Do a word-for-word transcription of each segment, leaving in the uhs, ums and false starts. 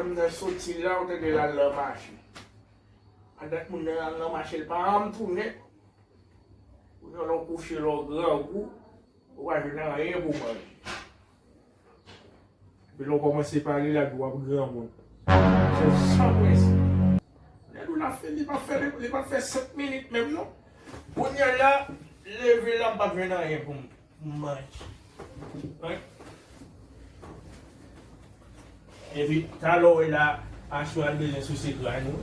Moun nan soti la, ou tande l al nan mache. Pandan moun nan al nan mache, l pa janm tounen. Ou nan kouche lè w grangou, ou pa jwenn anyen pou manje. Epi lè w kòmanse pale la, w ap granmoun. Se san prensip. Lè nou la fini, li pa fè, li pa fè senk minit menm non. Kounye a la, leve la, m p ap jwenn anyen pou m, pou m manje. Wi. Epi, talè w la, aswè al bezwen souse kràn ou.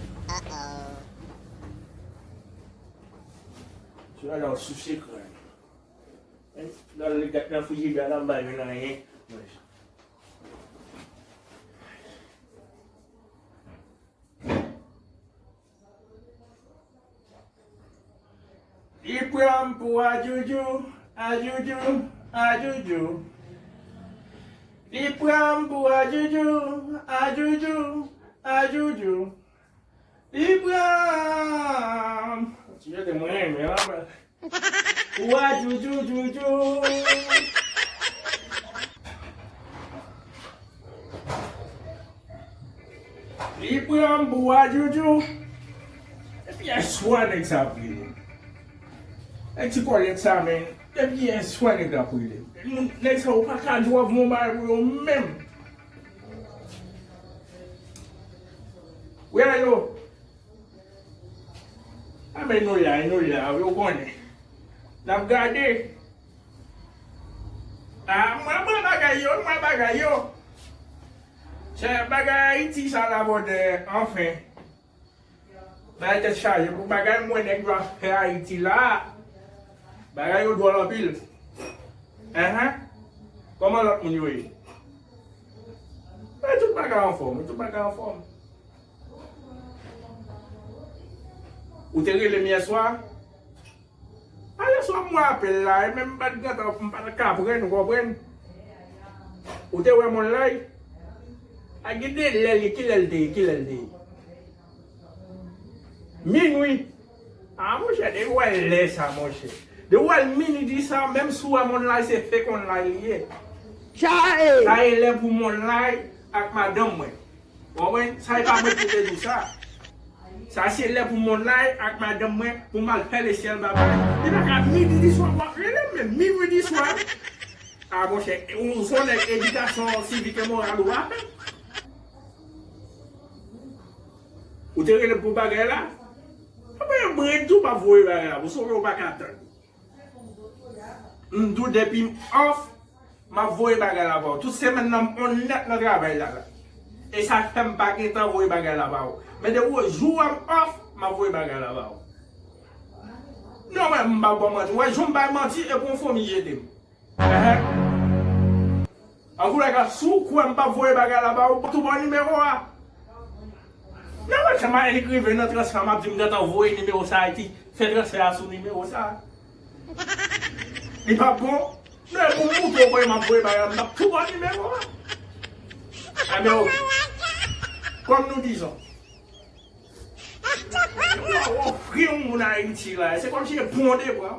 Aswè al souse kràn. Lè l gade nan frijidè la, m pa jwenn anyen. Li pran m pou ajoujou, ajoujou, ajoujou. Li pran m pou ajoujou, ajoujou, ajoujou. Li pran m. Ti jete mwen renmen la. Ou ajoujou, joujou. Li pran m pou ajoujou. Depi yèswa nèg sa ap rele m. Nèg ti kòlèt sa, men. Depi yèswa nèg la ap rele m. Nèg sa, ou pa ka di w ap voye yon bagay pou yo menm. Wi, alo. A, men nou la, nou la, wi, ou konnen. N ap gade. A, mwen, mwen bagay yo, mwen bagay yo. Se bagay Ayiti sa la, bòdè, anfen. Bagay tèt chaje, pou bagay mwen nèg yo ap fè Ayiti la. Bagay yo dwòl anpil. Enhen. Kòman lòt moun yo ye? Men tout bagay anfòm, tout bagay anfòm. Ou te rele m yèswa? A, yèswa m wè apèl la, e menm m pa t gentan, m pa t ka pran, ou konprann? Ou te wè m online? A, gen de lè li, kilè l te ye, kilè l te ye? Minwi. A, monchè, depi w wè lè sa, monchè. Depi w wè l minwi di sa, menm si w wè m online, se fake online li ye. Sa e lè pou m online ak madanm mwen. Ou konprann? Sa e pa mwen ki te di w sa. Sa se lè pou m online ak madanm mwen, pou m al fè lesyèl babay. Li pa ka minwi di swa, w ap rele m, men minwi di swa. A, monchè, ou se yon nèg edikasyon sivik e moral ou pa fèt. Ou te rele m pou bagay la? Apa yon bredou m ap voye bagay la, pou sove ou pa ka tann. M di w depi m off, m ap voye bagay la ba w. Tout semèn nan, m on nèt nan travay la, la. E sa fè m pa gentan voye bagay la ba w. Men depi w jou a m off, m ap voye bagay la ba w. Non, mwen, m pa ba w manti. Ou wè, jou m bay manti, e pou yon fomi jete m. Enhen. Antoulèka, si w kwè m p ap voye bagay la ba w, tou bon nimewo a. Nan wè, se mayen li k rive nan transfè, m ap di m gentan voye nimewo sa Ayiti, fè transfè a sou nimewo sa. Li p ap bon. Non, e pou m moutre w kòman m ap voye bagay la, m ap tou bon nimewo a. Enben, oke. Kòm nou dizon. Ou ofri yon moun Ayiti la, se kòmsi e pran w de bra.